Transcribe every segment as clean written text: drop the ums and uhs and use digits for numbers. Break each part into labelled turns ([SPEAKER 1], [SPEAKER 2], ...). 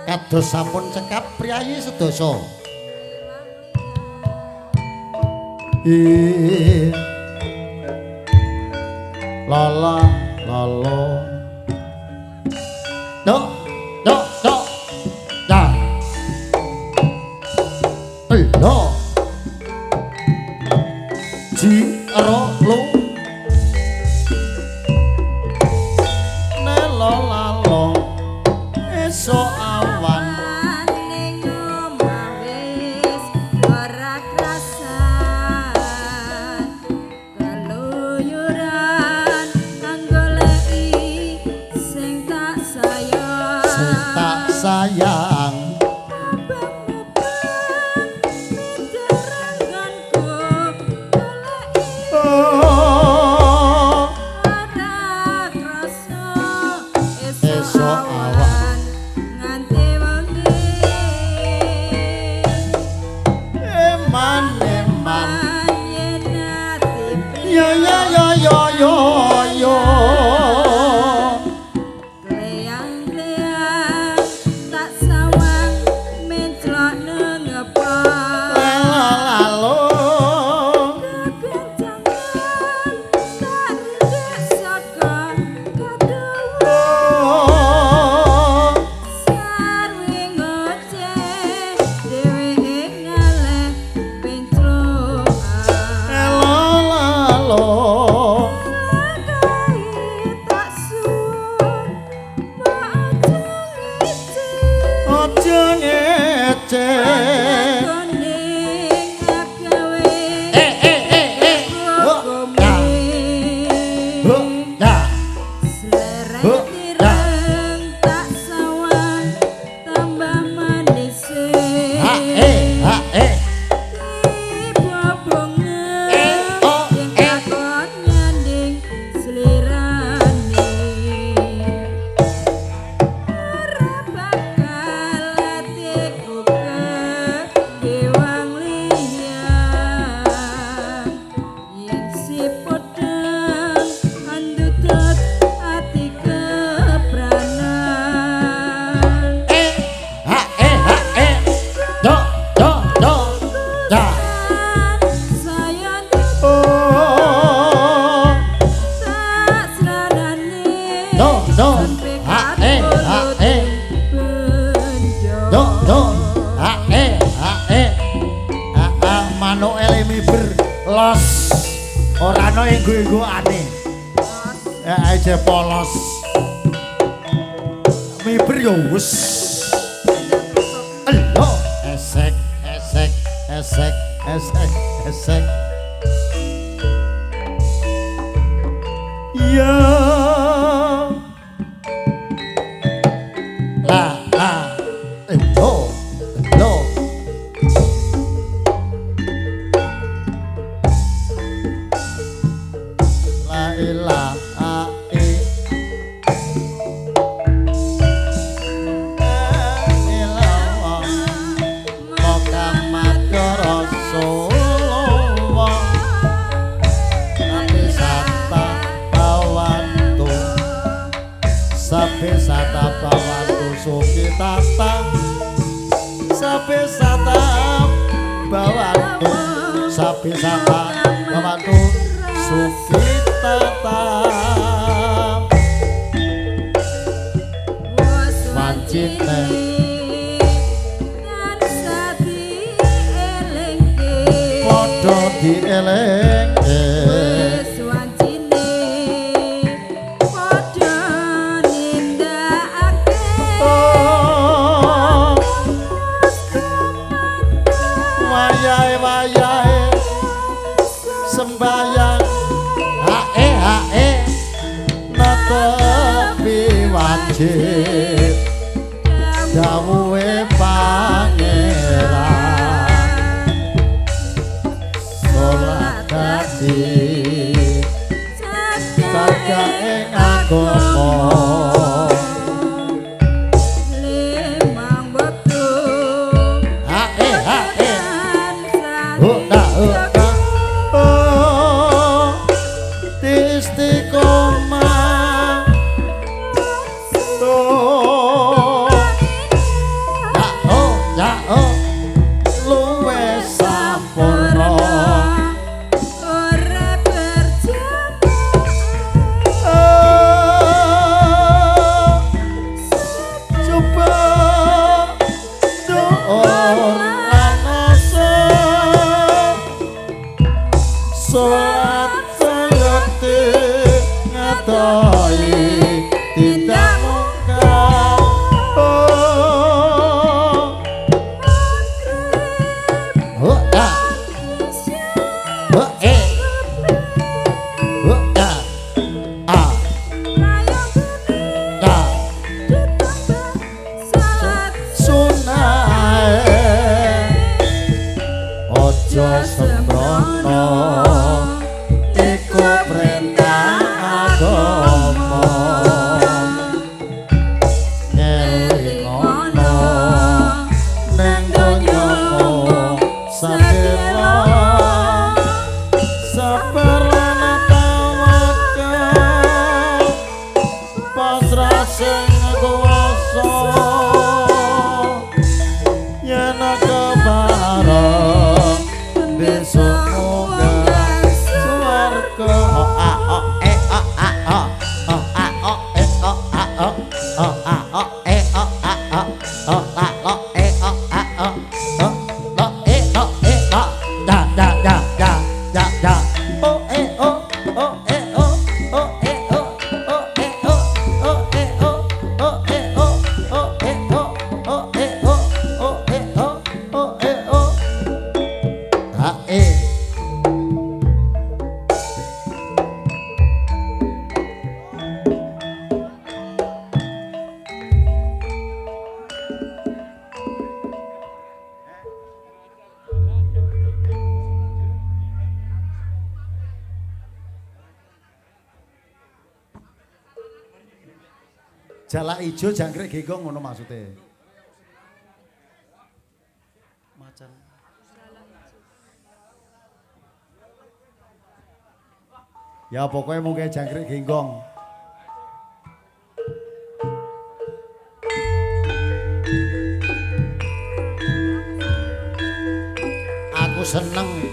[SPEAKER 1] Kados sampun cekap priyayi sedasa. Lala lalo. Dok dok dok. Ya. Lo. Ji ro lo. Nelo lalo. Esuk awan
[SPEAKER 2] ning omah wis ora krasan keluyuran anggoleki sing tak sayang
[SPEAKER 1] sing tak sayang
[SPEAKER 2] ora krasa esuk awan nganti wengi
[SPEAKER 1] eman eman
[SPEAKER 2] yen ati
[SPEAKER 1] ya ya ya ya ya ya
[SPEAKER 2] kleyang-kleyang tak sawang menclok nengepon
[SPEAKER 1] lalo
[SPEAKER 2] kekencangan tak rindek saka kaduwe sarwe ngoceh dheweke ngaleh penclokan
[SPEAKER 1] lalo
[SPEAKER 2] Kae tak suwun mbok aja ngece
[SPEAKER 1] aja ngece
[SPEAKER 2] kuning agawe
[SPEAKER 1] eh eh eh eh ho ya ho ya
[SPEAKER 2] Slereng
[SPEAKER 1] Ho, ya.
[SPEAKER 2] ireng tak sawang tambah manise
[SPEAKER 1] ha eh ha eh
[SPEAKER 2] Tiba bunga
[SPEAKER 1] Eh, oh,
[SPEAKER 2] yen
[SPEAKER 1] eh.
[SPEAKER 2] takon nyanding slirane ora bakal atiku kewang liyan yen si podhang andutut ati kepranan
[SPEAKER 1] eh ha eh ha eh do do do ya
[SPEAKER 2] saya
[SPEAKER 1] oh
[SPEAKER 2] tak sranane
[SPEAKER 1] do do ha eh ha eh do do ha eh ha eh ha ha manuke le miber los ora ana enggo-enggokane aja polos miber yo wis elo esek esek esek esek esek ya la la elo elo la ilaha illallah Muhammad Rasulullah Sabi sata bawantu Sabi sata bawantu sukitata Sabi sata bawantu Sabi sata bawantu sukitata Wancine
[SPEAKER 2] tansah dielingke
[SPEAKER 1] padha dielingke
[SPEAKER 2] wis wancine padha nindakake
[SPEAKER 1] oh wayahe wayahe sembayang hae hae netepi wajib dawuhe pangeran salat dadi jaga ing agama
[SPEAKER 2] limang wektu
[SPEAKER 1] hae hae ho ta ho ta oh istiqomah oh Subuh duhur lan asar, salat sayate ngatoi tindak mungkar. Oh, oh, ah. Oh, eh. Oh, ah. Ah. Da. Sunah ojo sembrono iku perintah agama, ngelingono neng donya mung sedelo, sabar lan tawakal, pasrah sing kuwasa, yen kebareng besok munggah swarga. O a o e o a o, o a o e o a o, o a o e o a o, o a o e o a o, o o e o e o, da da da da da da, o e o, o e o, o e o, o e o, o e o, o e o, o e o, o e o, o e o, o e o, a e. Jalak ijo jangkrik genggong ngono maksude. Macan. Ya pokoknya mungkin jangkrik genggong. Aku seneng.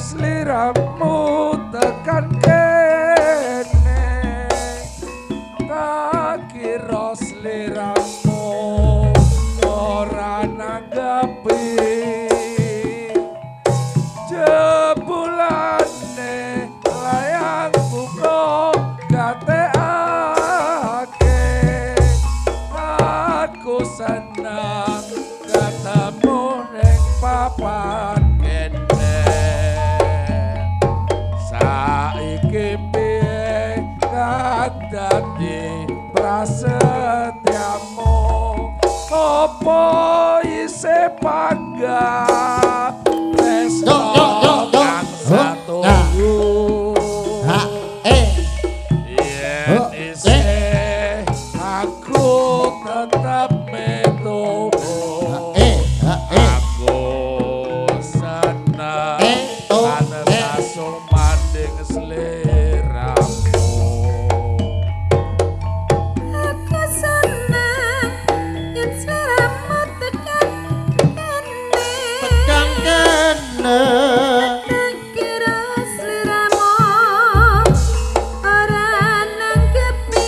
[SPEAKER 3] Sliramu tekan kene, tak kira sliramu ora nanggepi, jebulane layangku kok gatekake, aku seneng ketemu ning papan kene. Saiki piye kang dadi prasetyamu, opo isih panggah tresno kang satunggu.
[SPEAKER 1] Ha e.
[SPEAKER 3] Yen Yen isih aku tetep metuhu. Aku seneng lan sumanding sliramu.
[SPEAKER 2] Aku seneng yen sliramu tekan kene.
[SPEAKER 1] Tekan kene.
[SPEAKER 2] Kira sliramu ora nanggepi.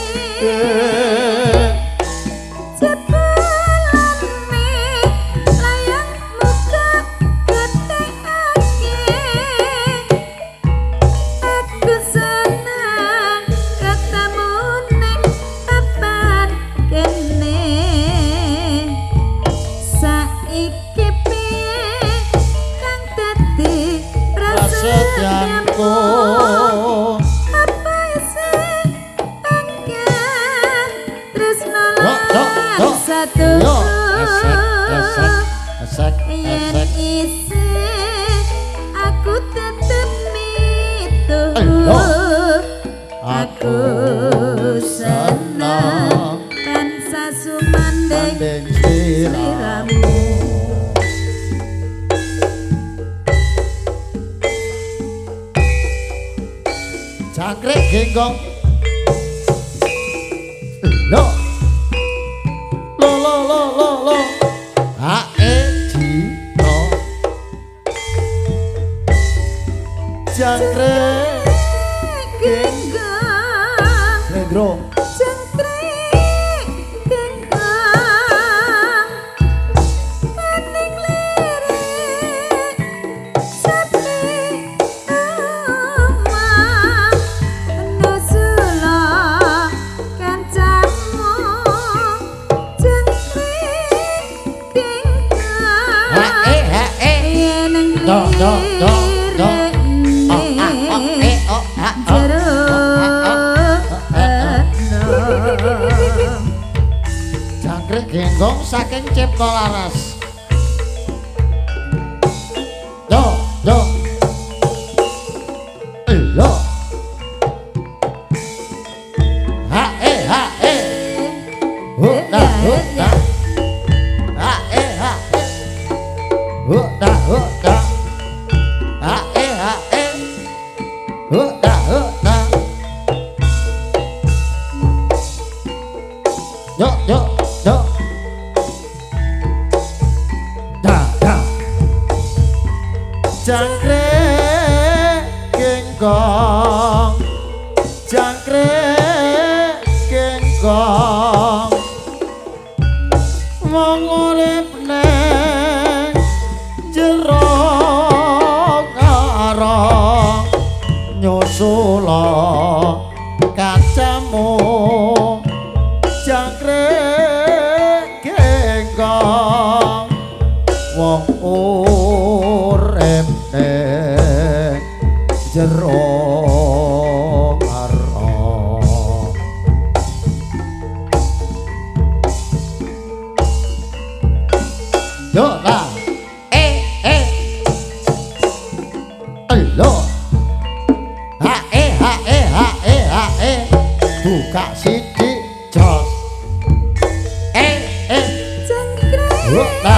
[SPEAKER 2] Jebulane layang muka getekake. Aku seneng ketemu ning papan kene. Saiki piye kang dadi
[SPEAKER 1] Prasetyanku.
[SPEAKER 2] prasetyamu? Apa isih angkat tresno
[SPEAKER 1] Yo, yo,
[SPEAKER 2] lan
[SPEAKER 1] yo.
[SPEAKER 2] satu?
[SPEAKER 1] Yo, esek, esek, esek,
[SPEAKER 2] Yen
[SPEAKER 1] esek.
[SPEAKER 2] isih aku tetep mituhu.
[SPEAKER 1] Elo.
[SPEAKER 2] Aku seneng tansah sumanding
[SPEAKER 1] Sanding sliramu.
[SPEAKER 2] sliramu.
[SPEAKER 1] Jangkrik genggong. Lo. Lo lo lo lo lo. H E J O. Jangkrik
[SPEAKER 2] Genggong,
[SPEAKER 1] Slendro.
[SPEAKER 2] jangkrik genggong, maning lirik sepi omah nusula kancamu. Jangkrik genggong,
[SPEAKER 1] H E H E.
[SPEAKER 2] yen
[SPEAKER 1] Do do do do. O A O E O A O.
[SPEAKER 2] jero enom.
[SPEAKER 1] Jangkrik genggong saking Cipta Laras. Do do. Lo. H E H E. Hu da hu da. H E H E. Hu da hu da. H E H E. Hu da hu da. Yo yo yo. Da da. Jangkrik genggong. Jangkrik genggong. Wong urip neng jero karong nyusula kacamu. Jangkrik genggong wong urip ning jero karong. Yo la e e. Lo. H E H E H E H E. Buka sithik jos. E E.
[SPEAKER 2] Jangkrik
[SPEAKER 1] Ho la.